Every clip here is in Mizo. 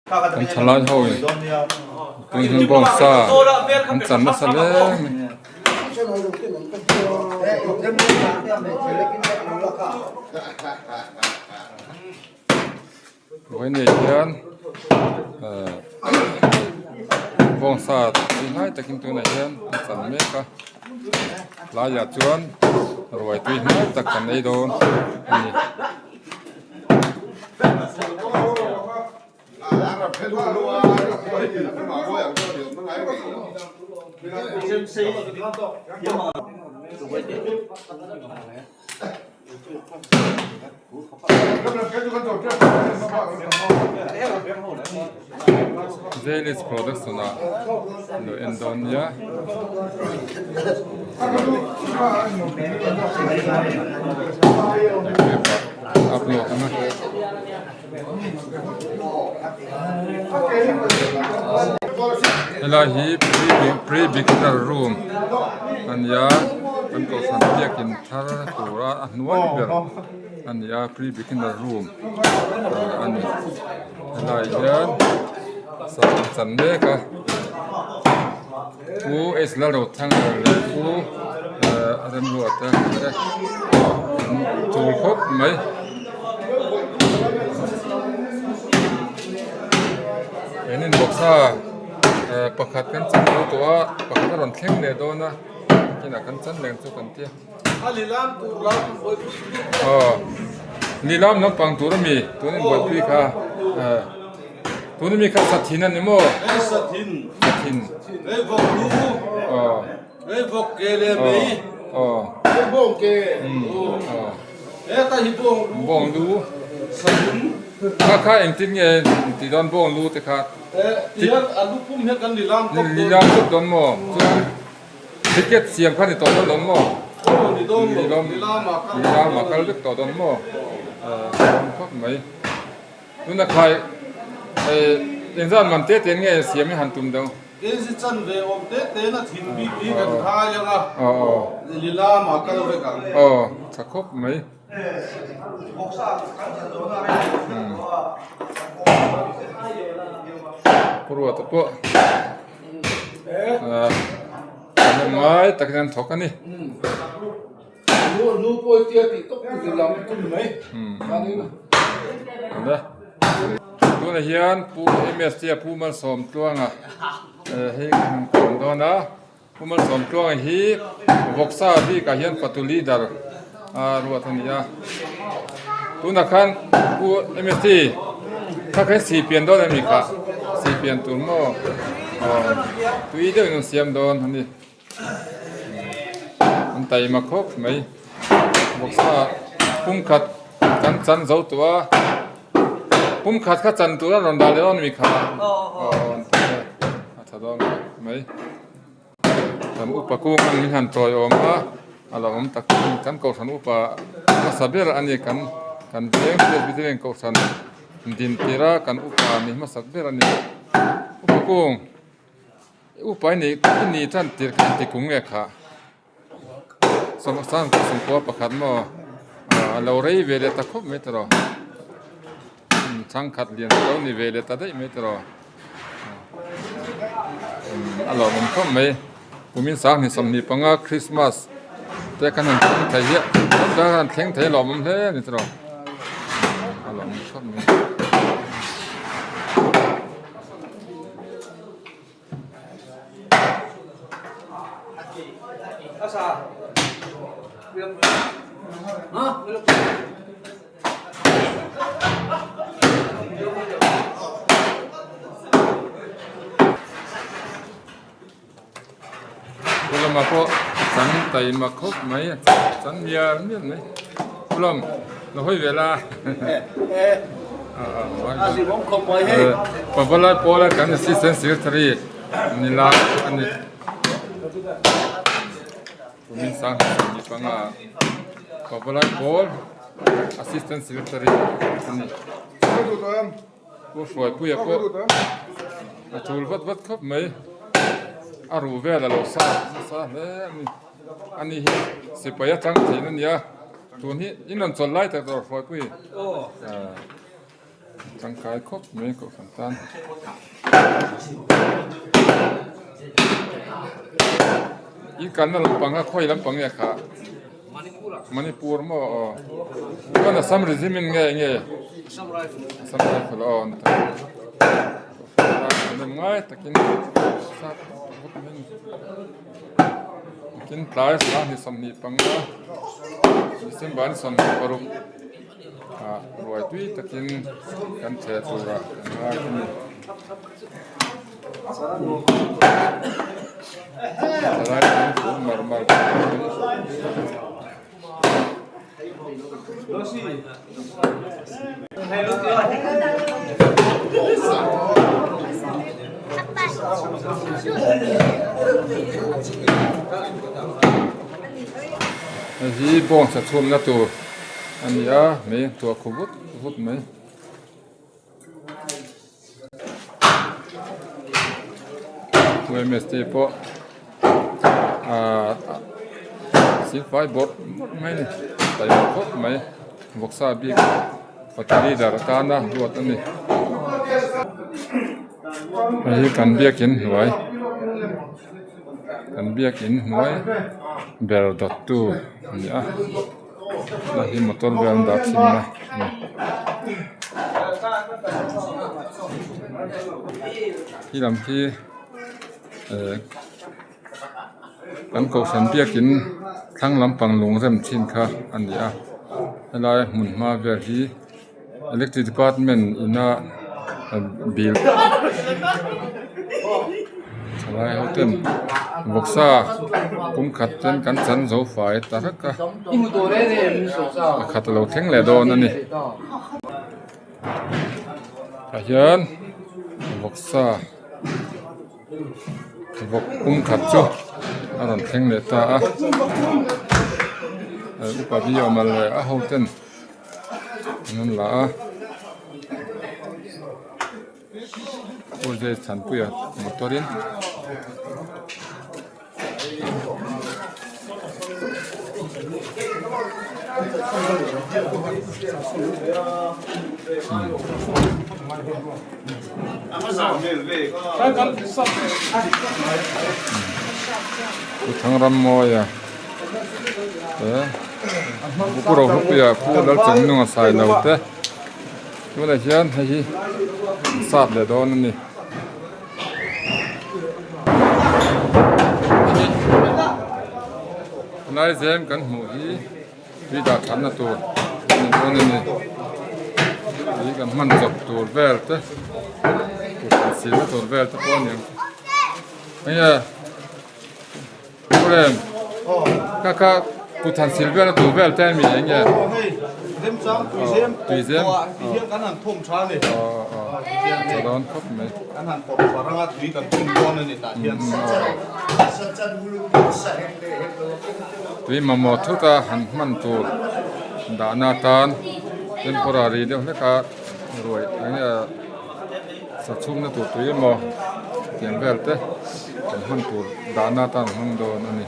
Kan thalai ho in tun hian bawngsa an chan nasa hle mai. Vawiin hian ehh bawngsa tui hnai takin tunah hian an chan mek a tlaiah chuan ruai tui hnai tak kan ei dawn a ni. Zelis production ah lo en dawn nia. Upload ang a. Helai hi pre beginner room a ni a kan kohhran biakin thar tura a hnuai ber a ni a pre beginner room a ni helai hian sak an chan mek a Pu H Lalrothanga leh Pu Remruata te an tul khawp mai. He nin bawksa pakhat kan chan lo tawh a pakhat a rawn thleng leh dawn a kinah kan chan leng chu kan tia aw lilam lampang tur ami tun in buaipui kha tun ami kha sathin ani maw sathin aw aw aw Bawng lu kha kha engtin nge tih dawn bawng lu te kha lilam kawp dawn maw chuan ticket siam kha ni tawh dawn lo maw lilam a kal vek tawh dawn maw awm khawp mai tuna khai engzat man te te nge siam hi han tum deuh. Keizi chanve awm te te na thin bik hi kan khai ang a, lilam ah kal vek ang. Aw, tha khawp mai. Pu Ruata pawh an ngai takin an thawk a ni. Tunah hian Pu MST a Pu Malsawmtluanga hei kan han kawm dawn a, Pu Malsawmtluanga hi Vawksa bikah hian fatu leader a ruat a ni a, tunah khan Pu MST kha khan sipian dawn a ni kha, sipian tur maw tui deuhin an siam dawn a ni. An taima khawp mai bawksa pumkhat kan chan zo tawh a pumkhat kha chan tur a rawn dah leh dawn mi kha aw an ti a a tha dawn khawp mai kan upa kung an min han tawi awm a a lo awm tak kan kohhran upa hmasa ber a ni kan kan veng presbyterian kohhran din tir a kan upa ni hmasak ber a ni upa kung. Upa i nih i nih tan tir kha inti kum nge kha sawm sawmkua pakhat maw a lo rei ve leh ta khawp mai tawh changkhat lian te lo ni ve leh ta daih mai tawh a lawmawm khawp mai kumin sanghnih 25 Christmas te khan han thleng thei hi a han thleng thei a lawmawm hle a ni tawh a lawmawm khawp mai. Pu lama pawh chan taima khawp mai a chan mial mial mai pu lam lo hawi ve la pavalai pawla kan assistant secretary ni lai a ni kumin sang ni panga pavalai pawl assistant secretary a ni Pu Hruaipuia pawh a chul vat vat khawp mai a ruh vel a lo sa nasa hle a ni ani hi sipai a chang thin a nia tun hi in rawn chawl lai tak tawh Hruaipui. Tangkai khawp mai kohhran tan. In kalna lampang kha khawi lampang nge kha? Manipur maw aw. Chuan Assam regiment nge nge? Assam Rifle aw an ta. Kohhran tan ngai takin sap vut mai a ni. Tin tlai 25 December ni 26. Ah ruai tui takin kan chhe tura kan ngai a ni. Thalai an phur mar mar bawk a ni. Hei hi bawngsa chhumna tur. A ni a mei a tuah khaw vut vut mai. UMST pawh ahh silfai bawrh bawrh mai a ni taima khawp mai vawksa bik fate leader atana ruat a ni. Hei hi kan biakin hnuai kan biakin hnuai ber dawttu a ni a. Hei hi motor vel an dah thin a ni. Khi lam khi eh kan kohhran biakin thlang lampang lung rem thin kha a ni a helai hmun hma vel hi electric department ina bill thalai ho ten vawksa kum khat ten kan chan zo fai ta vek a pakhat a lo thleng leh dawn a ni tah hian vawksa vawk pum khat chu a rawn thleng leh ta a upa bi a awm a leh a ho ten. An la a Pu Thanpuia motor in Pu Thangramawia te Pu Rohlupuia Pu Lalchawmnunga Sailo te tunah hian hei hi an sat leh dawn a ni. Tunlai zem kan hmuh hi tui dah thatna tur a ni dawn a ni tui kan hman chawp tur vel te kut kan silna tur vel te pawh a ni ang enge. Prem ka ka kut han sil vel a tur vel te mi eng nge hei remchang tuizem tuizem ti hian kan han thawm tha ni tha dawn khawp mai kan han pawp faranga tui kan thawm dawn a ni tah hian tui mamawh thut a han hman tur dahna atan temporary deuh hlek a ruai eng nge Sa chhungna tur tui emaw tiang vel te kan hman tur dahna atan an hmang dawn a ni.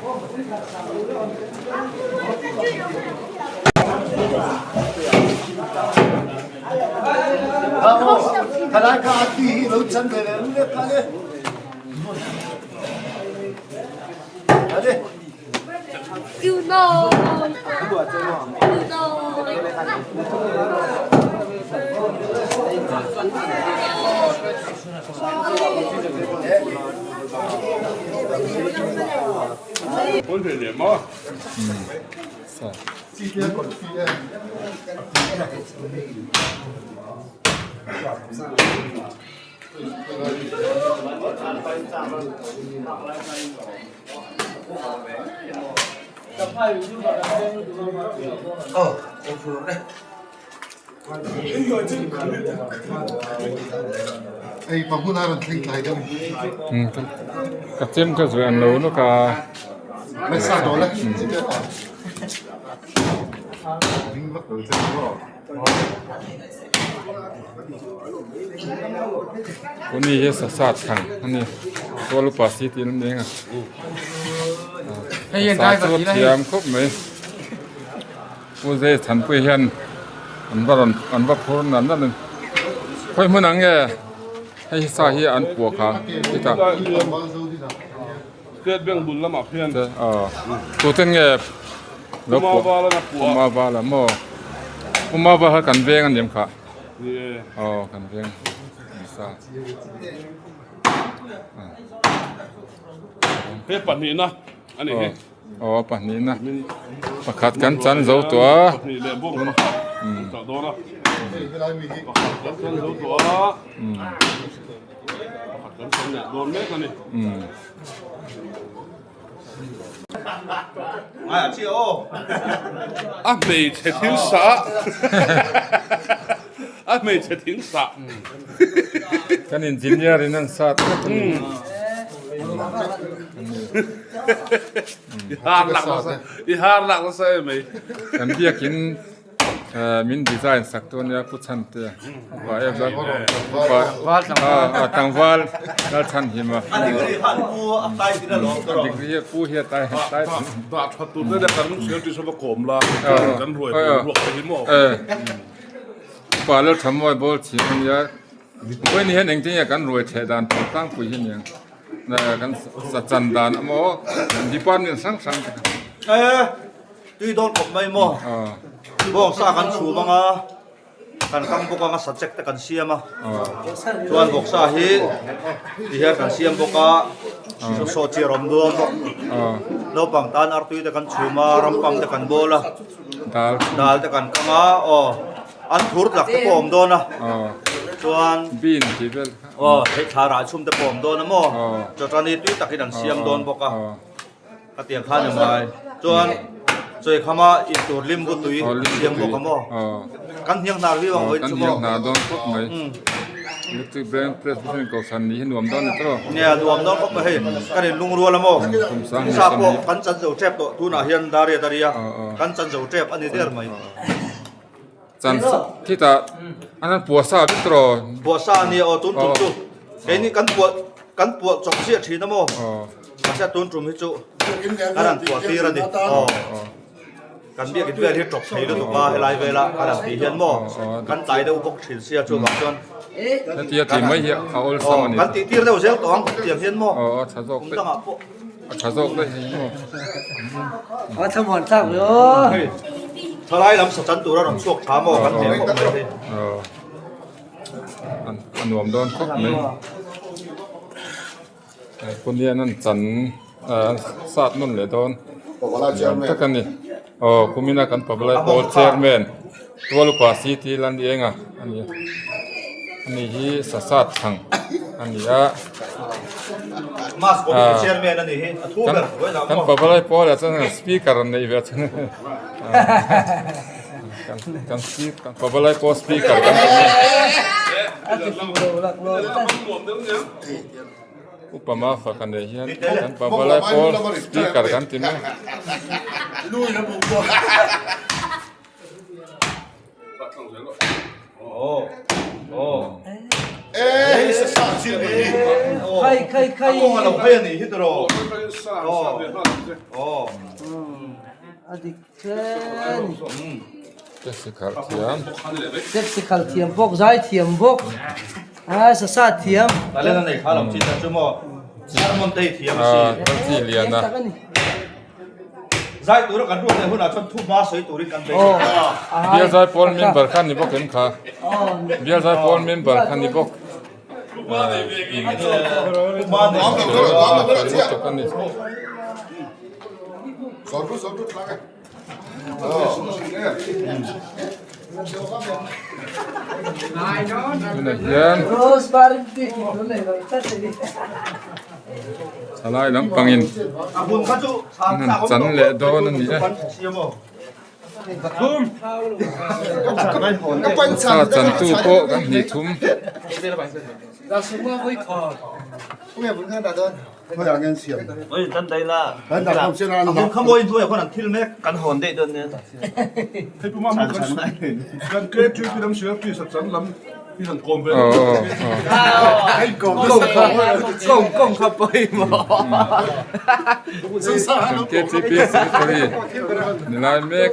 Ka chem ka zuih an lo lawk a. Kuni hi sasat thang a ni tual upa si tih an eng a sa chu a thiam khawp mai Pu Zai Thanpuia hian an va rawn an va phur nal nal a ni. Khawi hmun ang nge hei hi sa hi an puah kha khitah. State Bank bul lamah khian. Tuten nge lo puah? Puma vala na puah. Puma vala maw? Puma val kha kan veng a ni em kha? Ni e. Aw kan veng ni sa. He pahnihna a ni hi. Aw pahnihna pakhat kan chan zo tawh a. Pahnih leh bawk pakhat kan chah dawn a. Pakhat kan chan zo tawh a. Pakhat kan chan leh dawn mek a ni. A hmeichhe thil sah a hmeichhe thil sah. Kan engineer in an sa tlat a ni. I har lak nasa i har lak nasa em mai. Kan biakin min design sak tu ania Pu Chhante upa em a tlangval Lalchhanhima A degree kha an pu a tai tin alawm tawh. A degree pu hi a tai tai Dah that tur te leh kan sel tih kawm la kan ruai ruak te hi maw. Upa Lalthamuai bawl chhim ania Vawiin hian engtin nge kan ruai theh dan tur tlangpui hi aniang kan sa chan dan emaw department hrang hrang te kha. E tui dawn khawp mai maw bawng sa kan chhum anga kan kang bawk anga sachek te kan siam a chuan vawksa hi ti hian kan siam bawk a sawhchiar awm dawn bawk naupang tan artui te kan chhum a rampang te kan bawl a dal te kan kang a aw. An thur tlak te pawh a awm dawn a, chuan bean tih vel kha aw hei thla rah chhum te pawh a awm dawn a maw, chawṭani tui takin an siam dawn bawk a, ka tiang khan a ngai, chuan chawikhama intur limbu tui an siam bawk a maw, kan hniang hnar viau ang vawiin chu maw. Kan hniang hnar dawn khawp mai, electric bank presbyterian kohhran nih hi nuam dawn ni tawh. Nia nuam dawn khawp mai hei, kan in lungrual a maw, sa pawh kan chan zo tep tawh tunah hian Daria Daria kan chan zo tep a ni der mai. Chan khitah an han puah sa vek tawh. Puah sa a nia aw tun tum chu keini kan puah kan puah chawp chiah thin a maw mahse tun tum hi chu kan han puah tir a ni aw kan biakin vel hi tawp thei lutuk a helai vela kan han tih hian maw kan tlai deuh bawk thin sia chuvang chuan hetia tih mai hi a awlsam a ni kan tih tir deuh zel tawh ang tiang hian maw aw a tha zawk kum dangah pawh A tha zawk daih hei maw. A tha muan thlak ve aw. Hei thalai lam sa chan tura rawn chhuak tha maw kan hle khawp mai hei. Aw a nuam dawn khawp mai. Punian an chan sat nawn leh dawn nuam tak a ni. Aw kumina kan pavalai pawl chairman Tualupa CT Landienga a ni a. Ani hi Sasat thlang a ni a. Kan pavalai pawlah chuan speaker an neih ve a chuan kan kan pavalai pawl speaker kan ti mai. Upa Mafak a neih hian kan pavalai pawl speaker kan ti mai. Taxi khalh thiam. Taxi khalh thiam bawk, zai thiam bawk, a sasa thiam. Taxi lian a. Zai tura kan ruat leh hunah chuan thu hma sawi turin kan beisei ta. Bial Zaipawl member kha ni bawk em kha? Bial Zaipawl member kha ni bawk. Tunah hian thalai lampangin an han chan leh dawn a ni e. Sa chantu pawh kan hnih thum. KTP secretary ni lai mek.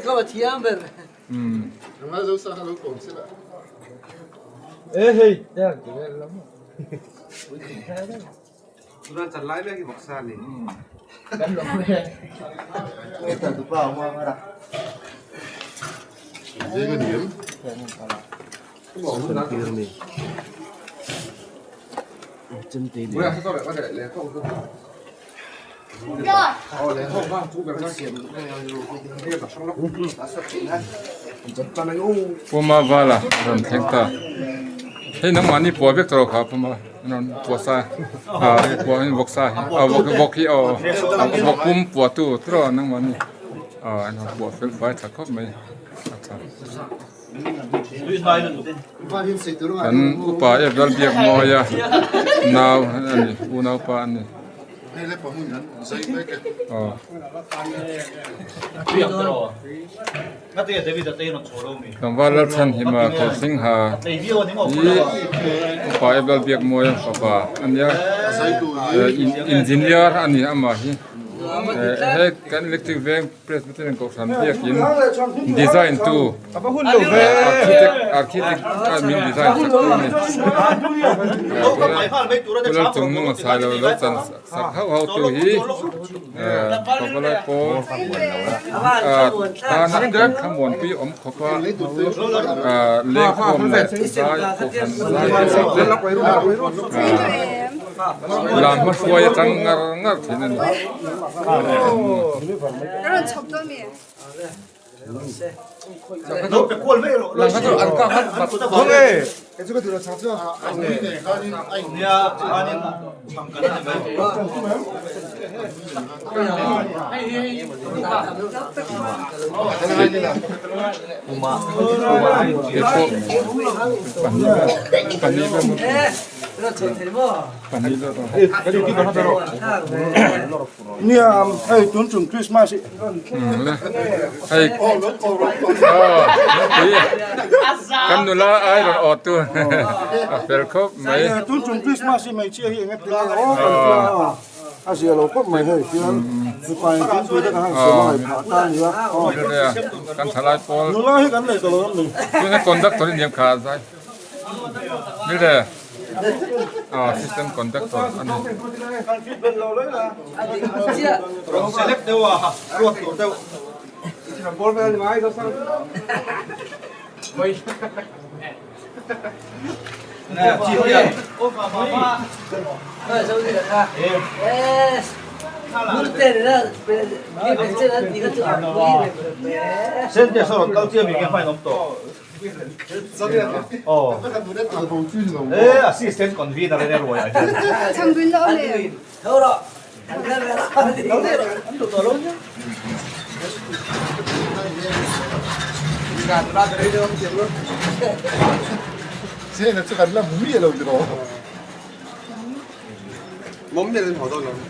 Puma vala rawn thleng ta hei nangmahni puah vek tawh kha puma rawn puah sa ah puah in vawk sa hi ah vawk vawk hi aw vawk pum puah tu tiraw nangmahni ah an rawn puah fel fai tha khawp mai a tha. Kan upa ep lal biak mawi a nau a ni unaupa a ni. Aw. Tlangval Lalchhanhima Kawlsingha hi upa ep lal biak mawi a fapa a nia engineer a ni amah hi he kan electric veng Presbyterian Kohhran biakin design tu architect architect a min design sak tu a ni Pu Lalchungnunga Sailo lo chan sak hauh hauh tu hi pavalai pawl tana kan thlamuanpui awm khawp a lengkhawm leh zai kohhran zai te lam hmahruai atang ngar ngar thin a ni. Nia hei tun chung Christmas hi hei kan nula ai rawn awt tu a fel khawp mai tun chung Christmas hi hmeichhia hi eng tia aw kan tia a zia lo khawp mai hei hian mipa in tun pui te kan han sawi a ngaih phah ta nia kan thalai pawl nula hi kan nei ta lo em ni tuna conductor in niam kha zai Mile assistant conductor a ni.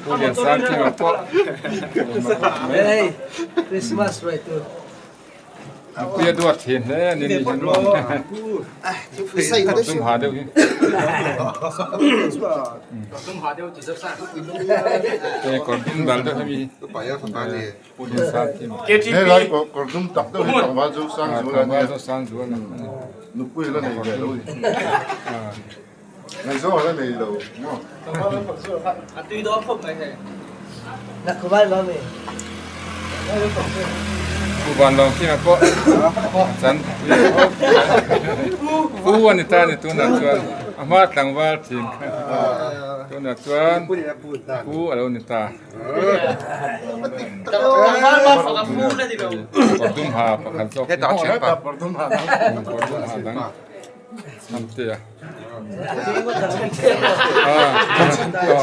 Pu Liansangkima pawh Nupui a duat thin hle a ni ni hian maw Kawr dum ha deuh hi. Hei kawr dum dal deuh hemi hi. Pu Liansangkima. Helai kawr dum tak deuh hi tlangval zo sang zual a nia. Tlangval zo sang zual a ni. Nupui la nei ve lo ni. Ngaihzawng la nei lo maw. Pu Vanlawng Kima pawh chan Pu a ni ta ni tunah chuan a hma tlangval thin kha tunah chuan Pu a lo ni ta. Kawr dum ha pakhat zawk Kawr dum ha dang. Chhantea.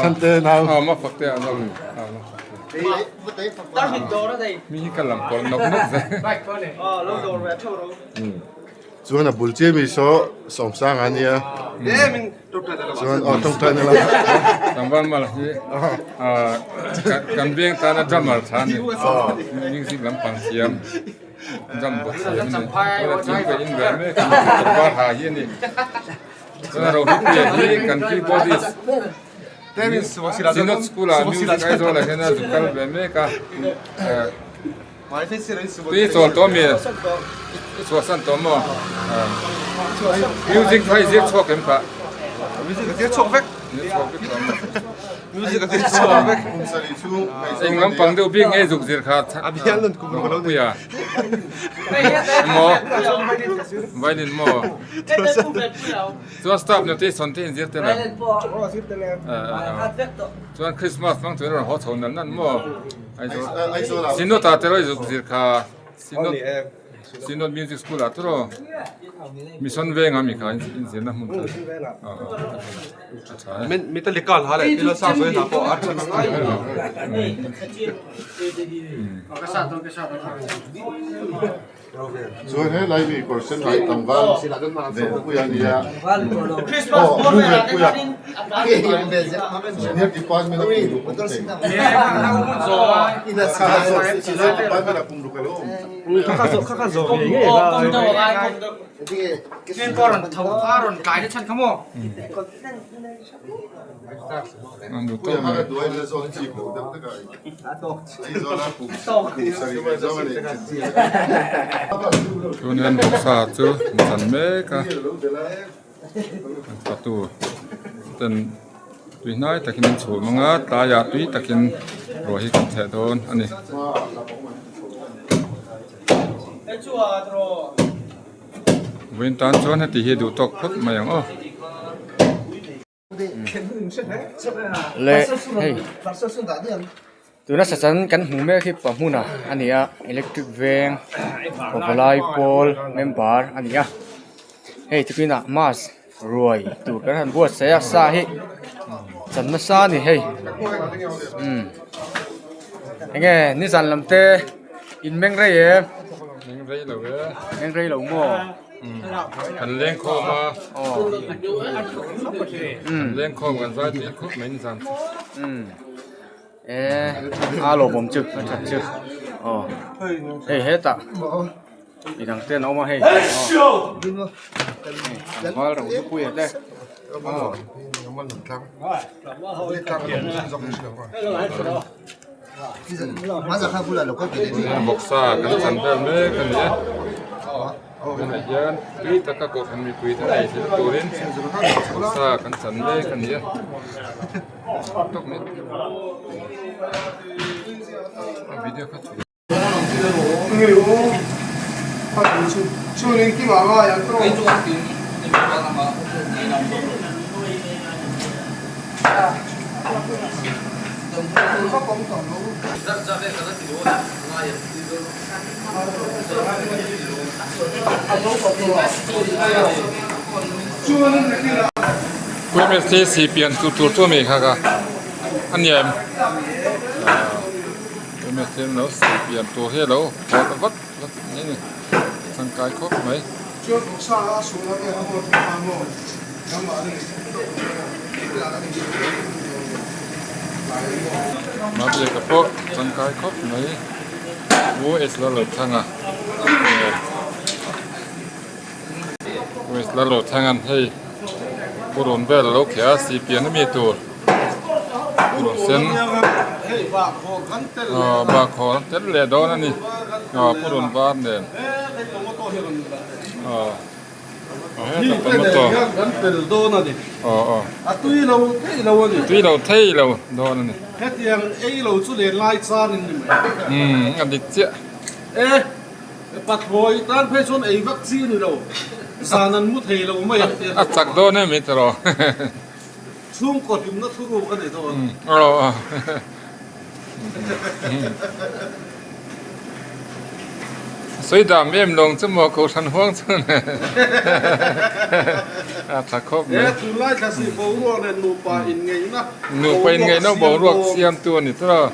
Chhante nau. Aw ma fakte a lo ni. Aw ma fakte. Mi hi ka lam kawl nawk nawk ve. Chuan a bul chiah mi saw Sawmsanga a nia. Chuan aw tawngtai na lam. Tlangval mal hi kan veng tana drummer tha a ni. Music lampang thiam. Dam bawk si a ni. Tuna thing ka in ve mek a ni. Var ha hi a ni. Tuna Rohit-a hi kan keyboardist Synod School ah Music Aizawl ah hian a zu kal ve mek a. Tui chawl tawh mi i chhuahsan tawh maw? Music kha i zir chhuak em kha? Music a zir chhuak vek. Zir chhuak vek tawh maw? Music a zir chhuak vek. Eng lampang deuh bik nge zuk zir kha? A bial nun kum ruk a lo ni. Puia. Maw? Violin maw? Chuan staff notation te in zir tel em? Chuan Christmas hmang turin rawn haw chho nal nal maw? Aizawl Synod ah te rawh i zuk zir kha Synod Synod Music School ah te rawh Mission veng ah mi kha in zirna hmun kha a tha e. Metallica hla leh thil a sa sawi hna pawh a tha ngai. Chuan he lai mi kawr sen rai tlangval leh pui a nia. Aw mu ve pui a. Senior department a kum ruk awm thei. Senior department a kum ruk a lo awm. Puia kha ka duai la zawn chip lo deuh tak a Chuan vawksa chu an chan mek a an fatu ten tui hnai takin an chhum ang a tlaiah tui takin ruah hi kan theh dawn a ni. Vawiin tan chuan heti hi duh tawk phawt mai ang aw. Le hei tuna sachan kan hmuh mek hi pahmuna a ni a electric veng pavalai pawl member a ni a hei tukinah mass ruai tur kan han buatsaih a sa hi chan nasa a ni hei umm enge nizan lam te in meng rei em meng rei lo maw. Kan leng khawm a kan leng khawm kan zai tih khawp mai ni zan chu. E a lawmawm chu a that chu aw hei hetah midang te an awm a hei aw tlangval rang chu puia te aw. Vawksa kan chan vel mek a ni e. Tunah hian tui taka kohhran mipui te nei thil turin vawksa kan chan mek a ni a. Tawk mai. A video kha chhun. Kuemete si pian tur tur chu a mi kha ka a niam Kuemete an lo si pian tur hi a lo haw ta vat vat mai a ni tangkai khawp mai. Mabiaka pawh tangkai khawp mai U S Lalrothanga U S Lalrothanga'n hei purun vel a lo kheh a sipian ami tur purun sen aw bakhaw an tel leh dawn a ni aw purun var nen aw. Hengte nen hian kan tel dawn a ni. A tui lo thei lo a ni. Tui lo thei lo dawn a ni. Hetiang ei lo chu len lai chan in ni mai. Umm a dik chiah. E, pathlawi tan phei chuan ei vak chi ni lo. Zan an mu thei lo mai ang tih a A chak dawn em i tiraw. Chhungkaw hlimna thuruk a ni dawn. Aw. Sawi dam em lawng chu maw kohhran huang chuan a tha khawp mai. He tunlai thlasi boruak leh nupa inngeihna Nupa inngeihna boruak siamtu a ni tawh a.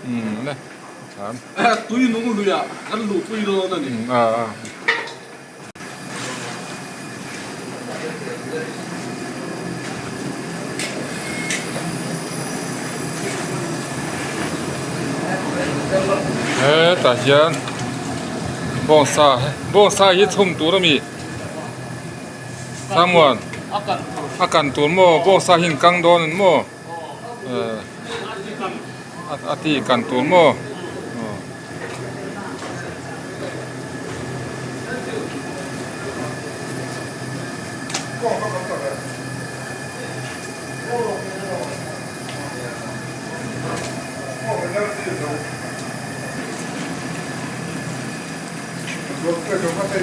Umm le a tha. Tui nung luiah kan luhpui dawn a ni. A a. Hetah hian bawngsa bawngsa hi chhum tur a mi Samuel a kan tur maw bawngsa hi an kang dawn an maw a ti kan tur maw.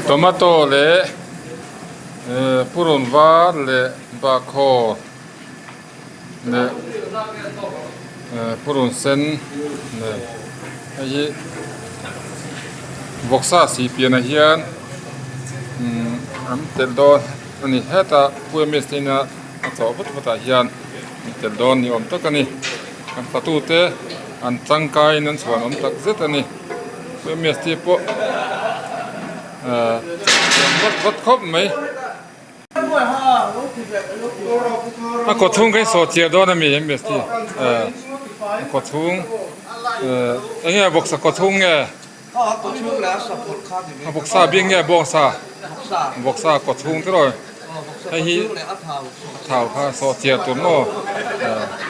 Tomato leh purun var leh bakhaw leh purun sen nen hei hi vawksa si pianah hian an telh dawn a ni hetah pu ms te ina a chawh vut vut ah hian an telh dawn ni awm tak a ni an fatu te an tangkaiin an chhuan awm tak zet a ni pu ms te pawh thiam vut vut khawp mai. A kaw chhung kha i saw chiah dawn a mi MST a kaw chhung eng nge vawksa kaw chhung nge a vawksa bik nge bawngsa vawksa kaw chhung te rawh hei hi a thau kha saw chiah tur maw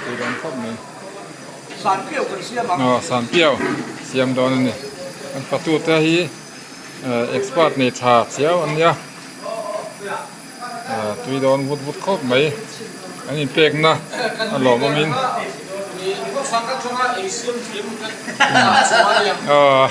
tui dawn khawp mai aw sanpiau siam dawn a ni an fatute hi expert nei tha chiau an nia. Tui dawn vut vut khawp mai an inpekna a lawmawm in aw.